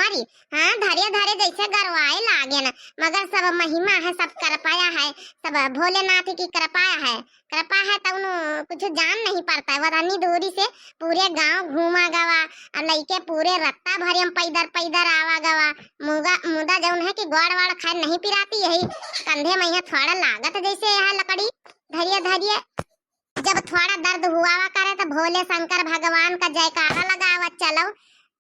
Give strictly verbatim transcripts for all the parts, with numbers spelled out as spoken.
हाँ, धरे धरे जैसे गरवाए लागे न, मगर सब महिमा है, सब कृपया है, सब भोलेनाथ की कृपा है। कृपा है तउन कुछ जान नहीं पड़ता है। वतनी दूरी से पूरे गांव घूमा गवा, और लइके पूरे रत्ता भरे हम पैदर पैदर आवा गवा। मुगा मुदा जउन है कि ग्वाड़ वाड़ खाए नहीं पिराती, यही कंधे में यहाँ थोड़ा लागत जैसे यहाँ लकड़ी धरिए धरिए। जब थोड़ा दर्द हुआ करे तो भोले शंकर भगवान का जयकारा लगावत चलो।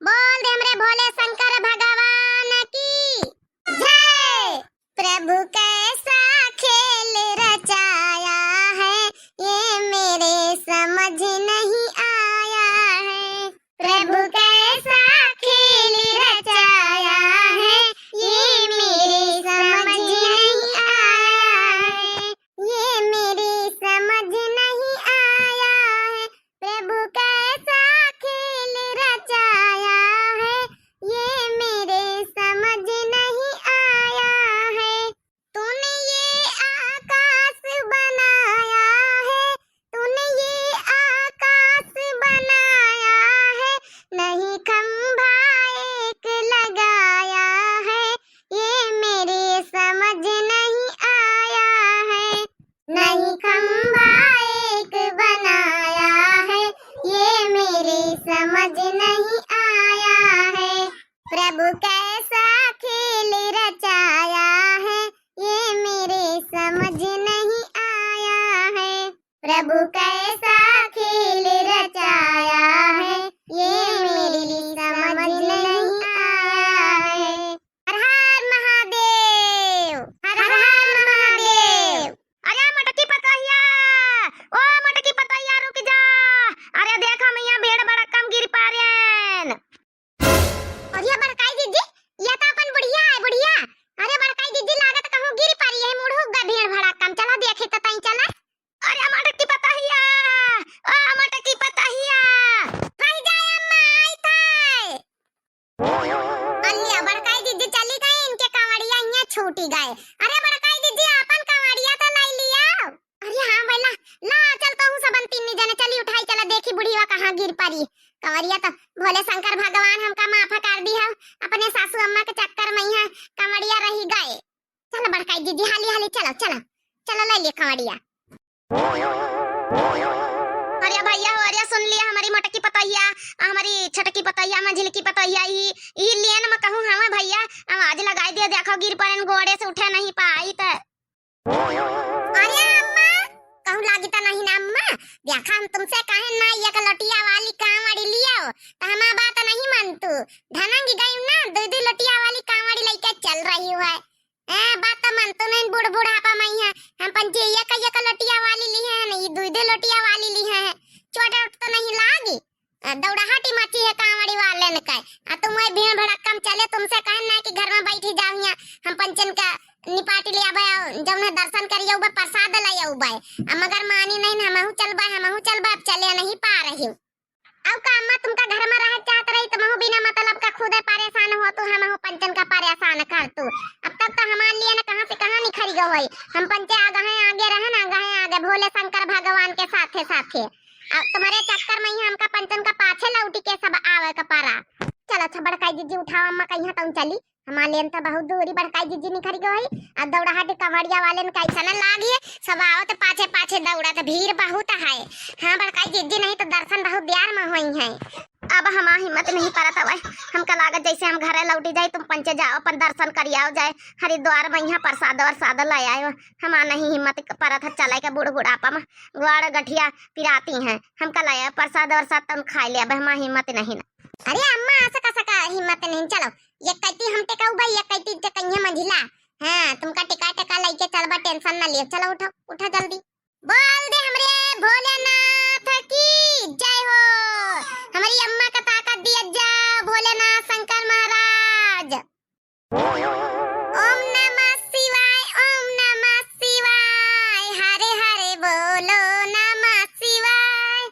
बोल दे हमरे भोले शंकर भगवान की जय। प्रभु कैसा खेल रचाया है, ये मेरे समझ नहीं आया है। प्रभु कैसा खेल रचाया है, ये मेरे समझ नहीं आया है, ये मेरे समझ नहीं आया है। प्रभु कैसा खेल रचाया है, ये मेरे समझ नहीं आया है। तूने ये आकाश बनाया है, तूने ये आकाश बनाया है, नहीं खंभा एक लगाया है, ये मेरे समझ नहीं आया है। नहीं खंभा एक बनाया है, ये मेरे समझ नहीं आया है। प्रभु कैसा खेल रचाया है, ये मेरे समझ नहीं आया है। प्रभु कैसा खेल रचाया है, ये मेरे समझ नहीं आया है। हर हर महादेव, हर हर महादेव। अरे मटकी पतोहिया, ओ मटकी पतोहिया रुक जा। अरे देख हम यहाँ भेड़ बड़ा कम गिर पारेन। अरे बड़काई दीदी, ये तो अपन बुढ़िया है, बुढ़िया। अरे बड़काई दीदी, लागत कहूँ गिर पड़ी है, मुड़हुक गए भेड़ भड़ा कम। चला देखे तो तई चला। अरे मटकी पतोहिया, ओ मटकी पतोहिया। रह जाए अम्मा, आई थे। अलिया बड़काई दीदी चली गई, इनके कांवड़िया हियाँ छूटी गए। अरे बड़काई दीदी, आपन कांवड़िया तो लाई लिया। अरे हाँ भैला, ला चल तहूँ सबन तीन जने चली उठाई चला, देखी बुढ़िया कहाँ गिर पड़ी। कांवड़िया तो भोले शंकर भगवान हमका माफ कर दी है, अपने सासू अम्मा के चक्कर में यहाँ कांवड़िया रही गए। चला बड़काई दीदी, हाली हाली चला, चला, चला ले ले कांवड़िया। अरे भैया हो, अरे सुन लिया हमारी मोटकी पतोहिया, हमारी छोटकी पतोहिया, मझिलकी पतोहिया, ई, ई लेन में कहूँ हमें भैया, आवाज लगाई दिया, देखो गिर पड़न, गोड़े से उठे नहीं पाई त। अरे अम्मा, कहूँ लागी त नहीं ना अम्मा, देखा हम तुमसे कहे ना एक लोटिया वाली कांवड़ी लियो, त हमार बात नहीं मन तू, धनंगी गई ना, दो दो लोटिया वाली कांवड़ी लेके चल रही है। ए, बात तो मन तो नहीं, बूढ़ बुढ़ापा में ही है। हम पंचे एक एक लोटिया वाली ली है, नहीं दो दो लोटिया वाली ली है। चोट उट तो नहीं लागी? आ, दौड़ाहटी मची है कांवड़ी वाले ने का। आ, तुम वही भीड़ भड़क्का में चले, तुमसे कहन ना कि घर में बैठी जाओ यहाँ। हम पंचन का निपाटी ले आवे, जौन है दर्शन करिए, उबे प्रसाद ले आवे। आ, मगर मानी नहीं, हमहू चलबे, हमहू चलबे, अब चले नहीं पा रही। अब का अम्मा, तुमका घर में रहे चाहत रही, तुमहू बिना मतलब का खुदे परेशान हो तू, हमहू पंचन का परेशान कर तू। अब तक तो हमार लिए न कहाँ से कहाँ निखर गयो होई। हम पंचे आगे हैं, आगे रहे ना, आगे हैं, आगे भोले शंकर भगवान के साथे साथे। अब तुम्हारे चक्कर में ही हमका पंचन का पाछे लौटी के सब आवे का पड़ा। चलो अच्छा बड़काई जीजी उठाओ अम्मा, कहीं तुम चली। हमार लेन तो बहुत दूरी बड़काई जीजी निखर गयो है। अब दौड़ाहट कांवड़िया वाले ने कैसा न लागी, सब आवत पाछे पाछे दौड़त, भीड़ बहुत है। हाँ बड़काई जीजी, नहीं तो दर्शन बहुत देर में होई है। अब हमार हिम्मत नहीं परत हवे, हमका लागत जैसे हम घरे लौटी जाए, तुम पंचे जाओ अपन दर्शन करियाओ जाए, हरिद्वार में यहाँ प्रसाद वरसाद ले आयो। हमार नहीं हिम्मत परत है चले के, बूढ़ बुढ़ापा में गोड़ गठिया पिराती हैं, हमका ले आयो प्रसाद वरसाद, तुम खाई ले, अब हमार हिम्मत नहीं ना। अरे अम्मा, ऐसा कैसा का हिम्मत नहीं, चलो ये कहती हम टेकाऊ भाई, ये कहती टेकइया मंझिला। हाँ, तुमका टेका टेका लेके चलबा, टेंशन ना लियो। चलो उठो, उठो जल्दी। बोल दे हमरे भोलेनाथ की जय हो। हमारी अम्मा का ताकत दिया जा भोलेनाथ शंकर महाराज। ओम नमः शिवाय, ओम नमः शिवाय, हरे हरे बोलो नमः शिवाय।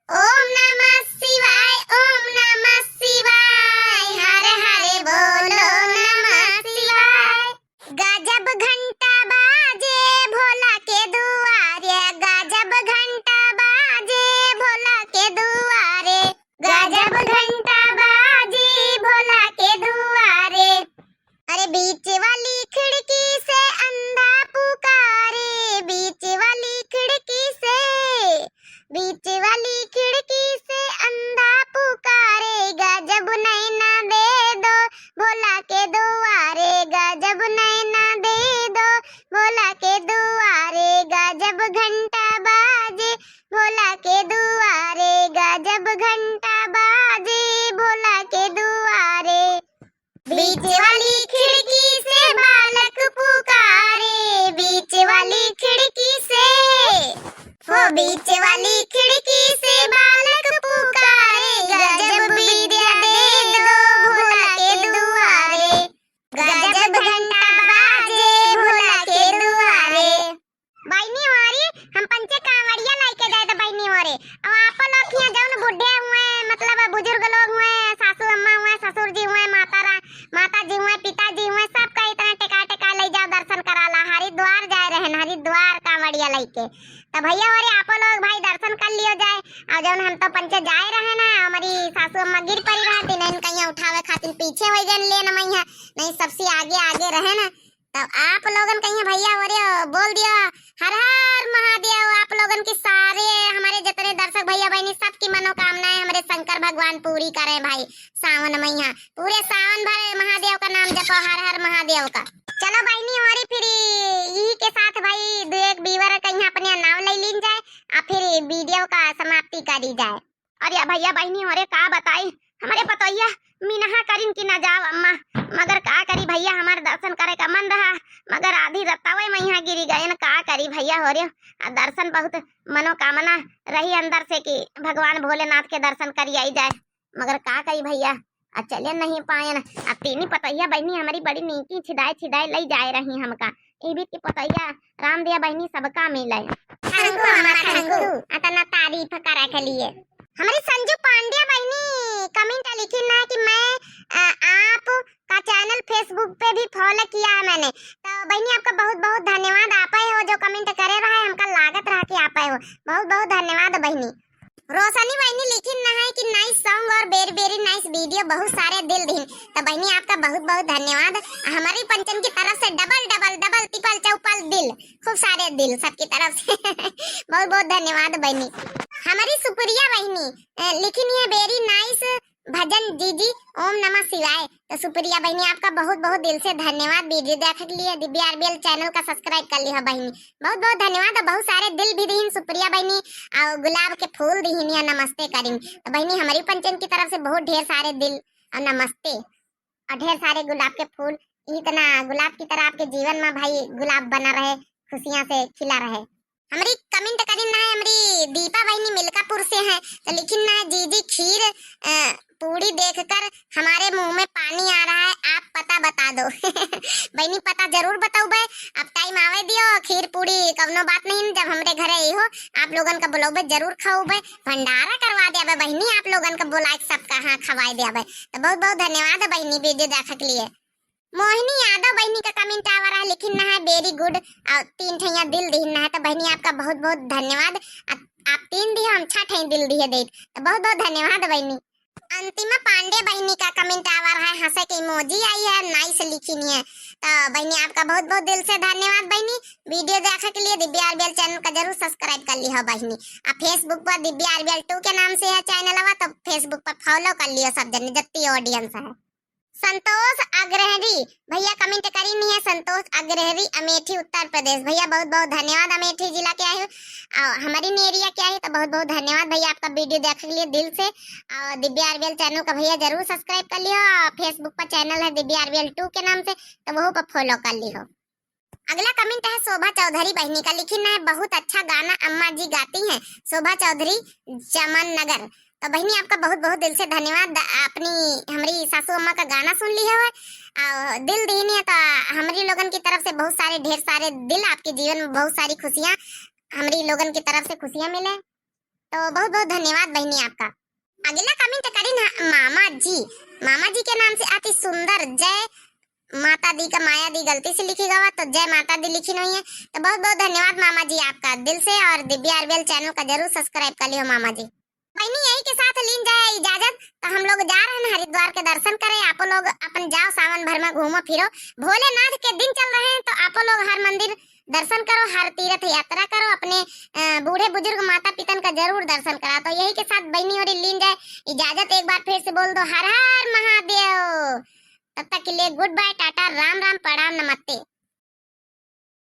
ओम नमः शिवाय, ओम नमः शिवाय, हरे हरे बोलो नमः शिवाय। गजब घंटा बाजे भोला के दुआरे, गजब घंटा बाजे भोला के दुआरे, गजब घंटा बाजे भोला के दुआरे। बीच वाली खिड़की से बालक पुकारे, बीच वाली खिड़की से, वो बीच वाली खिड़की से बालक पुकारे, गजब विद्या दे दो भोला के दुआरे, गजब घंटा बाजे भोला के दुआरे। बहिनी होरी, हम पंचे कांवड़िया लइके जाए तो बहिनी होरी, और आप लोग हियाँ जौन बूढ़े हुए, मतलब बुजुर्ग लोग हुए, सासू अम्मा हुए, ससुर जी हुए, माता रा-, माता जी हुए, पिताजी हुए, सबका इतना टेका टेका ले जाओ, दर्शन करा ला। हरिद्वार जाए रहन, हरिद्वार कांवड़िया लइके। तो भैया होरी, आप लोग भाई दर्शन कर लियो जाए। और जौन हम तो पंचे जाए रहे ना, हमारी सासू अम्मा गिर पड़ी रहती, नहीं कहीं उठावे खातिर पीछे हो गए, ले न मैया, नहीं सबसे आगे आगे रहे ना। तब आप लोगन कहिए भैया होरी बोल दियो, हर हर महादेव। आप लोगन की सारे हमारे जितने दर्शक भैया बहनी, सबकी मनोकामनाएं हमारे शंकर भगवान पूरी करें भाई। सावन मैया पूरे सावन भर महादेव का नाम जपो, हर हर महादेव का। चलो बहनी होरी, फिर यही के साथ भाई दो एक व्यूअर कहीं अपने नाम ले लीन जाए, और फिर वीडियो का समाप्ति करी जाए। अरे भैया बहिनी होरी, का बताई, हमरे पतोहिया मिनहा करिन कि ना जाव अम्मा, मगर का करी भैया, हमार दर्शन करे का मन रहा, मगर आधी रतावे में यहाँ गिरी गए न, का करी भैया होरी। आ दर्शन बहुत मनोकामना रही अंदर से कि भगवान भोलेनाथ के दर्शन करी आई जाए, मगर का करी भैया, आ चले नहीं पाएन। आ तीनी पतोहिया बहिनी हमारी बड़ी नीकी छिदाए छिदाए लई जाए रही हमका। ई बीत की पतोहिया राम दिया बहिनी सबका मिले। थैंक यू अम्मा, थैंक यू, इतना तारीफ करे के लिए। हमारी संजू पांड्या बहिनी कमेंट लिखी ना कि मैं, अ, आप का चैनल Facebook पे भी फॉलो किया है मैंने। तो बहिनी आपका बहुत बहुत धन्यवाद, आप ही हो जो कमेंट करे रहा है, हमका लागत रहा कि आप ही हो। बहुत बहुत धन्यवाद बहिनी। रोशनी बहिनी लिखिन न है कि नाइस सॉन्ग और वेरी वेरी नाइस वीडियो, बहुत सारे दिल दिहिन। तो बहिनी आपका बहुत बहुत धन्यवाद, हमारी पंचन की तरफ से डबल डबल डबल ट्रिपल चौपल दिल, खूब सारे दिल सबकी तरफ से। बहुत बहुत धन्यवाद बहिनी। हमारी सुप्रिया बहिनी, अ, लिखिन है वेरी नाइस भजन जीजी, ओम नमः शिवाय। तो सुप्रिया बहिनी आपका बहुत बहुत दिल से धन्यवाद वीडियो देखे के लिए। दिव्या आरबीएल चैनल का सब्सक्राइब कर लिया बहिनी। बहुत बहुत धन्यवाद। और बहुत सारे दिल भी दिहिन सुप्रिया बहिनी, और गुलाब के फूल दिहिन या नमस्ते करिन। तो बहिनी हमारी पंचन की तरफ से बहुत ढेर सारे दिल और नमस्ते और ढेर सारे गुलाब के फूल। इतना गुलाब की तरह आपके जीवन में भाई गुलाब बना रहे, खुशियाँ से खिला रहे। हमरी कमेंट करिन ना है, हमरी दीपा बहिनी मिल्कापुर से है, तो लिखिन ना है, जीजी खीर, अ, पूड़ी देखकर हमारे मुंह में पानी आ रहा है, आप पता बता दो। बहिनी पता जरूर बताउबे, अब टाइम आवे दियो, खीर पूड़ी कवनो बात नहीं, जब हमरे घरे आई हो, आप लोगन का बुलाउबे जरूर खाउबे, भंडारा करवा देबे बहिनी, आप लोगन का बुलाए के सबका हाँ खवाए देबे। तो बहुत बहुत धन्यवाद है बहिनी वीडियो देखे के लिए। मोहिनी यादव बहिनी का कमेंट आवा रहा, लिखिन ना है वेरी गुड, और तीन ठैया दिल दिहिन ना है, तो बहिनी आपका बहुत बहुत धन्यवाद। आ-, आप तीन दिहे, हम छह ठैया दिल दिहे देत, तो बहुत बहुत धन्यवाद बहिनी। अंतिमा पांडे बहिनी का कमेंट आवा रहा है, हंसे के इमोजी आई है, नाइस लिखिन है, तो बहिनी आपका बहुत बहुत दिल से धन्यवाद बहिनी। वीडियो देखे के लिए दिव्या आरबीएल चैनल का जरूर सब्सक्राइब कर लियो बहिनी। आ Facebook पर दिव्या आरबीएल टू के नाम से है चैनल हवा, तो Facebook पर फॉलो कर लियो सब जने, जितनी ऑडियंस है। संतोष अग्रहरी भैया कमेंट करी नहीं है, संतोष अग्रहरी अमेठी उत्तर प्रदेश। भैया बहुत बहुत धन्यवाद, अमेठी जिला के आए हो और हमारी एरिया के आए हो, तो बहुत बहुत धन्यवाद भैया आपका वीडियो देखने के लिए दिल से। और दिव्या आरबीएल चैनल का भैया जरूर सब्सक्राइब कर लियो और Facebook पर चैनल है दिव्या आरबीएल टू के नाम से, तो वहू पर फॉलो कर लियो। अगला कमेंट है शोभा चौधरी बहिनी का, लिखिन है बहुत अच्छा गाना अम्मा जी गाती हैं, शोभा चौधरी चमन नगर। तो बहिनी आपका बहुत बहुत दिल से धन्यवाद, द-, अपनी हमरी सासू अम्मा का गाना सुन लिहे हो और दिल दिहिन है, तो हमरी लोगन की तरफ से बहुत सारे ढेर सारे दिल, आपके जीवन में बहुत सारी खुशियाँ, हमरी लोगन की तरफ से खुशियाँ मिले। तो बहुत बहुत धन्यवाद बहिनी आपका। अगला कमेंट करिन है मामा जी, मामा जी के नाम से अति सुंदर जय माता दी का माया दी गलती से लिखी गवा, तो जय माता दी लिखिन हुई है। तो बहुत बहुत धन्यवाद मामा जी आपका दिल से, और दिव्या आरबीएल चैनल का जरूर सब्सक्राइब कर लियो मामा जी। बहिनी यही के साथ लीन जाए इजाजत, तो हम लोग जा रहे हैं हरिद्वार के दर्शन करे। आपो लोग अपन जाओ सावन भर में घूमो फिरो, भोलेनाथ के दिन चल रहे हैं, तो आपो लोग हर मंदिर दर्शन करो, हर तीर्थ यात्रा करो, अपने, अ, बूढ़े बुजुर्ग माता पितन का जरूर दर्शन करा। तो यही के साथ बहिनी होरी लीन जाए इजाजत, एक बार फिर से बोल दो हर हर महादेव। तब तक के लिए गुड बाय, टाटा, राम राम, प्रणाम, नमस्ते।